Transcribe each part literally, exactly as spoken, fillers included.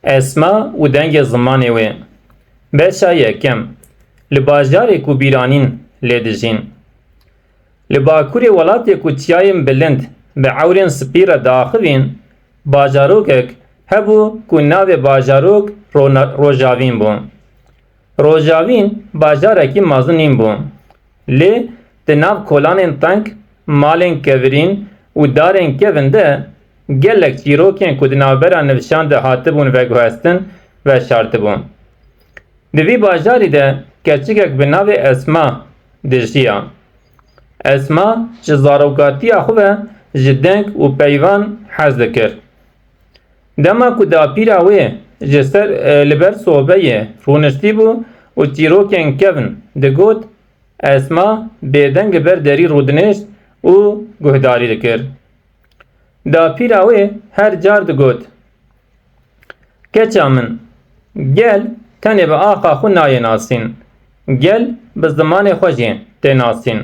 Esma û dengê zimanê wê. Beşa yekem. Li bajarê ku bîranîn lê dijîn. Li bakurê welatê ku çiyayên bilind bi ewrên spî re diaxivîn, bajarokek hebû ku navê bajarok Rona-, Rojavîn bû. Rojavîn bajarekî mezin nîn bû. Lê di nav kolanên teng, malên kevirîn û darên kevin de gelek çîrokên ku di navbera nivşan de hatibûn veguhestin, veşartibû. Di vî bajarî de keçikek bi navê Esma dijiya. Esma ji zarokatiya xwe ve ji deng û peyvan hez dikir. Dema ku dapîra wê ji ser, e, li ber sobeyê rûniştî bû û çîrokên kevn digot, Esma bêdeng li ber derî rûdinişt û guhdarî dikir. Dapîra wê her car digot, Keça min, gel tenê bi axa xwe nayê nasîn, gel bi zimanê xwe jî tê nasîn.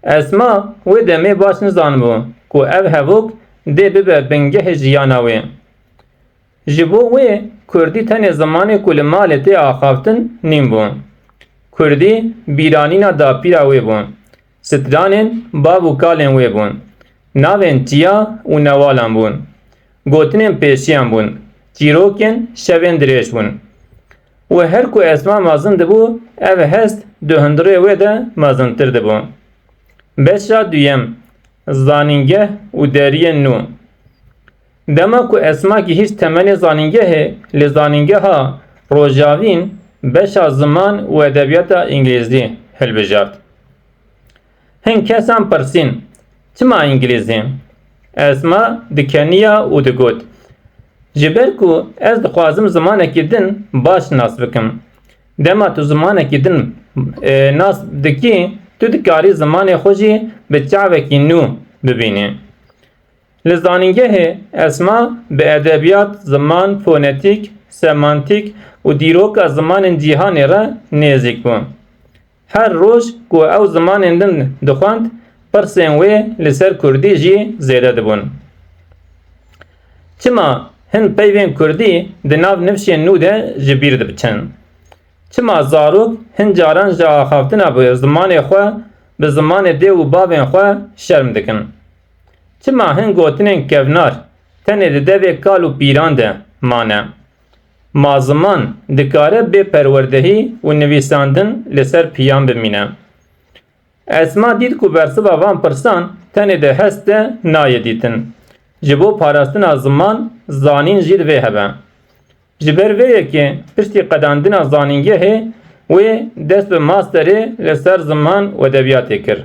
Esma wê demê baş nizanibû ku ev hevok dê bibe bingehê jiyana wê. Ji bo wê kurdî tenê zimanê ku li malê tê axaftin nîn bû. Kurdî bîranîna dapîra wê bû. Stranên bav û kalên wê bûn. Navên çiya û newalan bûn. Gotinên pêşiyan bûn. Çîrokên şevên dirêj bûn. Û her ku Esma mezin dibû, ev hest di hundirê wê de mezintir dibû. Beşa duyem, zanîngeh û deriyên nû. Dema ku Esma gihîşt temenê zanîngehê, li zanîngeha Rojavîn beşa ziman û edebiyata îngilîzî hilbijart. Hin kesan pirsîn, Çima îngilîzî? Esma dikeniya û digot, Ji ber ku ez dixwazim zimanekî din baş nas bikim. Dema tu zimanekî din, e, nas dikî, tu dikarî zimanê xwe jî bi çavekî nû bibînî. Li zanîngehê Esma bi edebiyat, ziman, fonetîk, semantîk û dîroka zimanên cîhanê re nêzîk bû. Her roj ku ew zimanên din dixwend, pirsên wê li ser kurdî jî zêde dibûn. Çima hin peyvên kurdî di nav nifşên nû de ji bîr dibiçin? Çima zarok hin caran ji axaftina bi zimanê xwe, bi zimanê dê û bavên xwe şerm dikin? Çima hin gotinên kevnar tenê di devê kal û pîran de mane? Ma ziman dikare bê perwerdehî û nivîsandin li ser piyan bimîne? Esma dît ku bersiva van pirsan tenê di hest de nayê dîtin. Ji bo parastina ziman, zanîn jî divê hebe. Ji ber vê yekê piştî qedandina zanîngehê wê dest bi masterê li ser ziman û edebiyatê kir.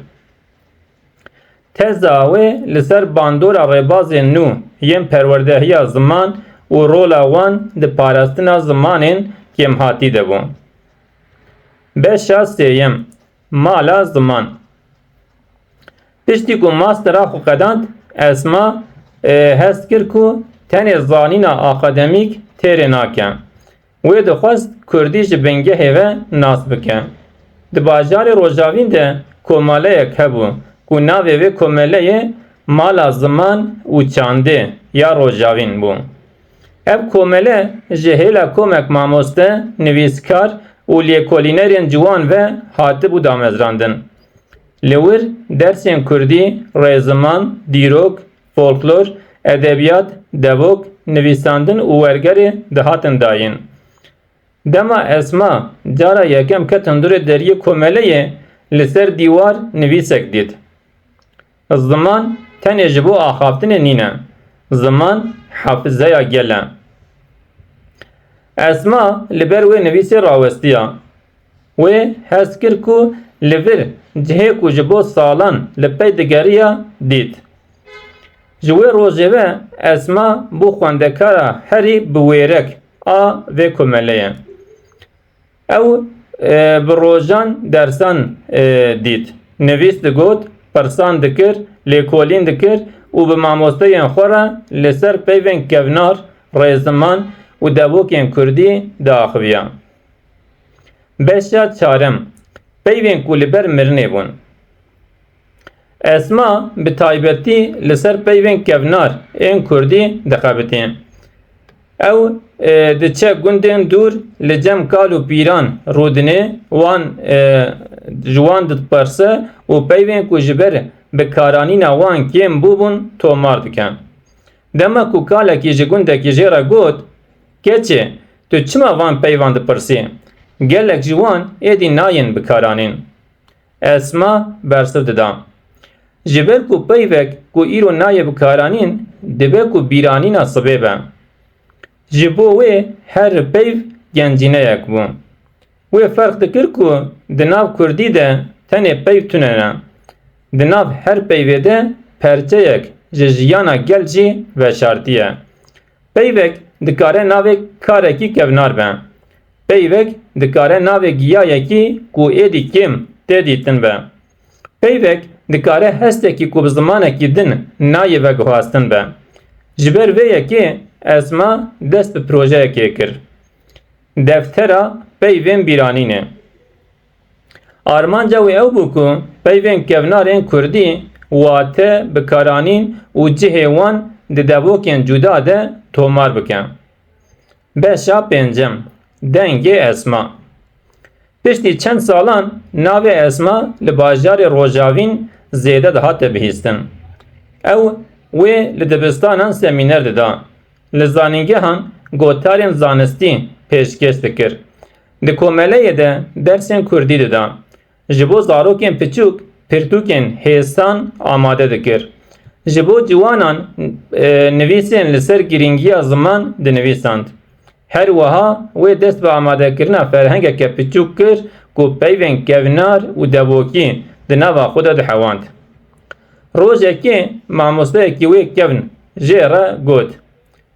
Teza wê li ser bandora rêbazên nû yên perwerdehiya ziman û rola wan di parastina zimanên kêmhatî de bû. Beşa sêyem, mala ziman. Piştî ku mastera xwe qedand, Esma, e, hest kir ku tenê zanîna akademîk têrê nake. Wê dixwest kurdî ji bingehê ve nas bike. Di bajarê Rojavîn de komeleyek hebû ku navê vê komeleyê Mala Ziman û Çandê ya Rojavîn bû. Ev komele ji hêla komek mamoste, nivîskar û lêkolînerên ciwan ve hatibû damezrandin. Li wir dersên kurdî, rêziman, dîrok, folklor, edebiyat, devok, nivîsandin û wergerê dihatin dayîn. Dema Esma cara yekem ket hundirê deriyê komeleyê, li ser dîwar nivîsek dît. Ziman tenê ji bo axaftinê nîne. Ziman hafizeya gel e. Esma li ber wê nivîsê rawestiya. Wê hest kir ku li vir cihê ku ji bo salan li pey digeriya dît. Ji wê rojê ve Esma bû xwendekara herî bi wêrek a vê komeleyê. Ew, e, bi rojan dersan, e, dît. Nivîs digot, pirsan dikir, lêkolîn dikir û bi mamosteyên xwe re li ser peyvên kevnar, rêziman û devokên kurdî diaxiviya. Beşa çarem, peyvên ku li ber mirinê bûn. Esma bi taybetî li ser peyvên kevnar ên kurdî dixebitî. Ew, e, diçe gundên dûr, li cem kal û pîran rûdinê, wan, e, ji wan dipirse û peyvên ku ji ber bikaranîna wan kêm bûbûn, tomar dike. Dema ku kalekî ji gundekî jê re got, "Keçê, tu çima van peyvan dipirsî? Gelek ji wan êdî nayên bikaranîn." Esma bersiv dida, "Ji ber ku peyvek ku îro nayê bikaranîn, dibe ku bîranîna sibê be. Ji bo wê her peyv gencîneyek bû. Wê ferq dikir ku di nav kurdî de tenê peyv tune ne. Di nav her peyvê de perçeyek ji jiyana gel jî veşartiye. Peyvek dikare navê karekî kevnar be. Peyvek dikare navê giyayekî ku êdî kêm tê dîtin be. Peyvek dikare hestekî ku bi zimanekî din nayê veguhastin be." Ji ber vê yekê Esma dest bi projeyekê kir. Deftera peyvên bîranînê. Armanca wê ew bû ku peyvên kevnar ên kurdî, wate, bikaranîn û cihê wan di devokên cuda de tomar bike. Beşa pêncem, Dengê Esma. Piştî çend salan navê Esma li bajarê Rojavîn zêde dihate bihîstin. Ew wê li dibistanan semîner dida, li zanîngehan gotarên zanistî pêşkêş dikir. Di komeleyê de dersên kurdî dida. Ji bo zarokên piçûk pirtûkên hêsan amade dikir. Ji bo ciwanan, e, nivîsên li ser girîngiya ziman dinivîsand. Her wiha wê dest bi amadekirina ferhengeke piçûk kir ku peyvên kevnar û devokî di nava xwe de dihewand. Rojekê mamosteyekî wê kevn jê re got,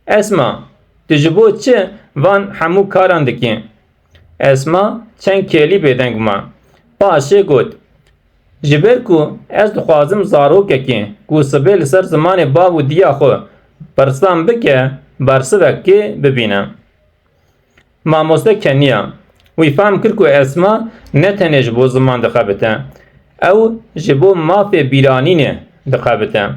"Esma, tu ji bo çi van hemû karan dikî?" Esma çend kêlî bêdeng ma. Paşê got, "Ji ber ku ez dixwazim zarokekî ku sibê li ser zimanê bav û diya xwe pirsan bike, bersivekê bibîne." Mamoste keniya. Wî fehm kir ku Esma ne tenê ji bo ziman dixebite, ew ji bo mafê bîranînê dixebite.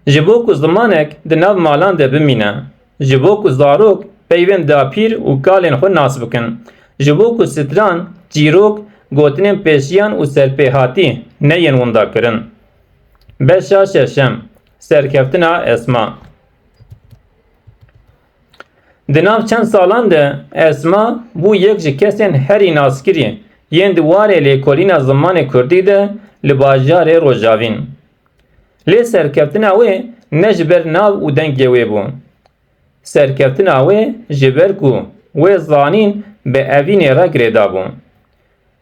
Ji bo ku zimanek di nav malan de bimîne, ji bo ku zarok peyvên dapîr û kalên xwe nas bikin, ji bo ku stran, çîrok, gotinên pêşiyan û serpêhatî neyên windakirin. Beşa şeşem, Serkeftina Esma. Di nav çend salan de Esma bû yek ji kesên herî naskirî yên di warê lêkolîna zimanê kurdî de li bajarê Rojavîn. Lê serkeftina wê ne ji ber nav û dengê wê bû. Serkeftina wê ji ber ku wê zanîn bi evînê re girêdabû.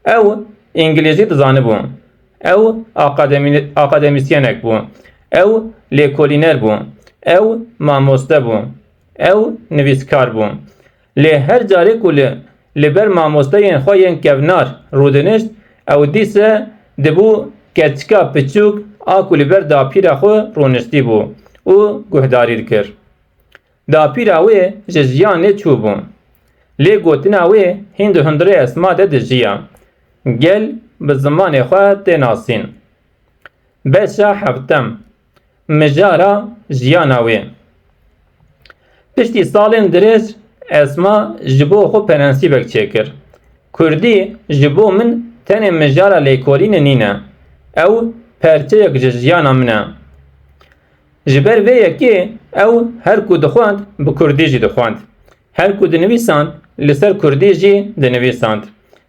Ew îngilîzî dizanibû. Ew akademî-, akademîsyenek bû. Ew lêkolîner bû. Ew mamoste bû. Ew nivîskar bû. Lê her carê ku li, li ber mamosteyên xwe yên kevnar rûdinişt, ew dîse dibû keçika piçûk a ku li ber dapîra xwe rûniştî bû û guhdarî dikir. Dapîra wê ji jiyanê çûbû. Lê gotina wê hîn di hundirê Esma de dijiya. Gel bi zimanê xwe tê nasîn. Beşa heftem. Mijara jiyana wê. Piştî salên dirêj Esma ji bo xwe prensîbek çêkir. Kurdî ji bo min tenê mijara lêkolînê nîne. Ew perçeyek ji jiyana min e. Ji ber vê yekê ew her ku dixwend, bi kurdî jî dixwend. Her ku dinivîsand, li ser kurdî jî dinivîsand.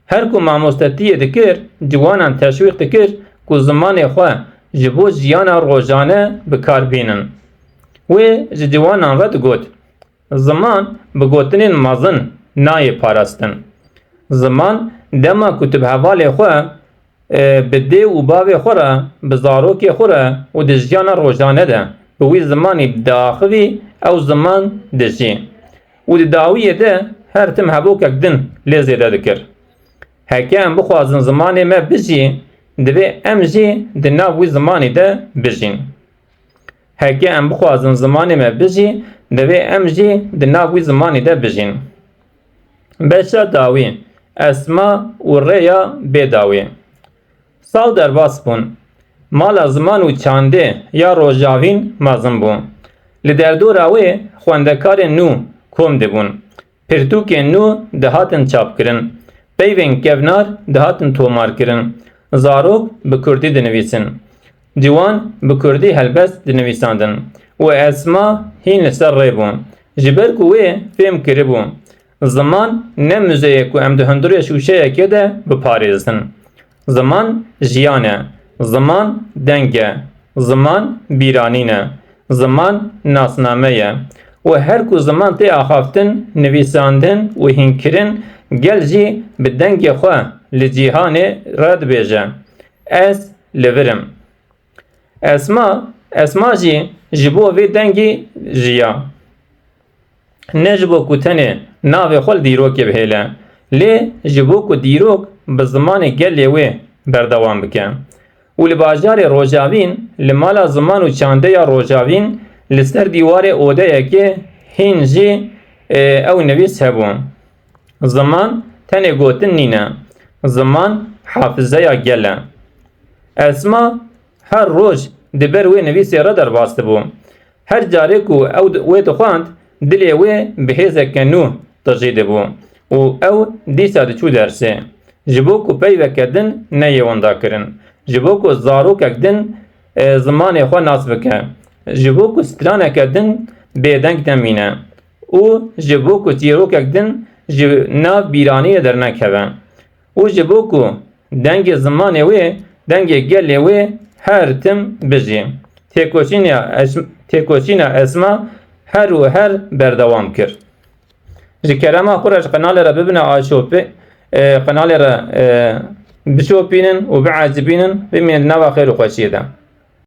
Her ku mamostetiyê dikir, ciwanan teşwîq dikir ku zimanê xwe ji bo jiyana rojane bi kar bînin. Wê ji ciwanan re digot, "Ziman bi gotinên mezin nayê parastin. Ziman dema ku tu bi hevalê xwe, e, bi dê û bavê xwe re, bi zarokê xwe re û di jiyana rojane de bi wî zimanî diaxivî, ew ziman dijî. Û di dawiyê de her tim hevokek din lê zêde dikir. Heke em bixwazin zimanê me bijî, divê em jî di nav wî zimanî de bijîn." Heke em bixwazin zimanê me bijî, divê em jî di nav wî zimanî de bijîn. Beşa dawî, Esma û rêya bêdawî. Sal derbas bûn. Mala ziman û çandê ya Rojavîn mezin bû. Li derdora wê xwendekarên nû kom dibûn. Pirtûkên nû dihatin çapkirin. Peyvên kevnar dihatin tomarkirin. Zarok bi kurdî dinivîsin. Ciwan bi kurdî helbest dinivîsandin. Û Esma hîn li ser rê bû. Ji ber ku wê fêm kiribû, ziman ne muzeyek ku em di hundirê şûşeyekê de biparêzin. Ziman jiyan e. Ziman deng e. Ziman bîranîn e. Ziman nasname ye. Û her ku ziman tê axaftin, nivîsandin û hînkirin, gel jî bi dengê xwe li cîhanê re dibêje, Ez li vir im. Esma, Esma jî ji bo vê dengî jiya. Ne ji bo ku tenê navê xwe li dîrokê bihêle, lê ji bo ku dîrok bi zimanê gelê wê berdewam bike. Û li bajarê Rojavîn, li mala ziman û çandeya Rojavîn, li ser dîwarê odeyekê hîn jî, e, ew nivîs hebû. Ziman tenê gotin nîne. Ziman hafizeya gel e. Esma her roj di ber wê nivîsê re derbas dibû. Her carê ku ew di-, wê dixwend, dilê wê bi hêzeke nû tijî dibû û ew dîsa diçû dersê. Ji bo ku peyveke din neyê winda kirin. Ji bo ku zarokek din, e, zimanê xwe nas bike. Ji bo ku straneke din bêdeng nemîne. Û ji bo ku çîrokek din ji nav bîraniyê dernekeve. Û ji bo ku dengê zimanê wê, dengê gelê wê her tim bijî. Têkoşîna Es-, têkoşîna Esma her û her berdewam kir. Ji kerema xwe re ji qenalê re bibine aşopê, e, qenalê re, e, bişopînin û biecibînin, bimînin di nava xêr û xweşiyê de.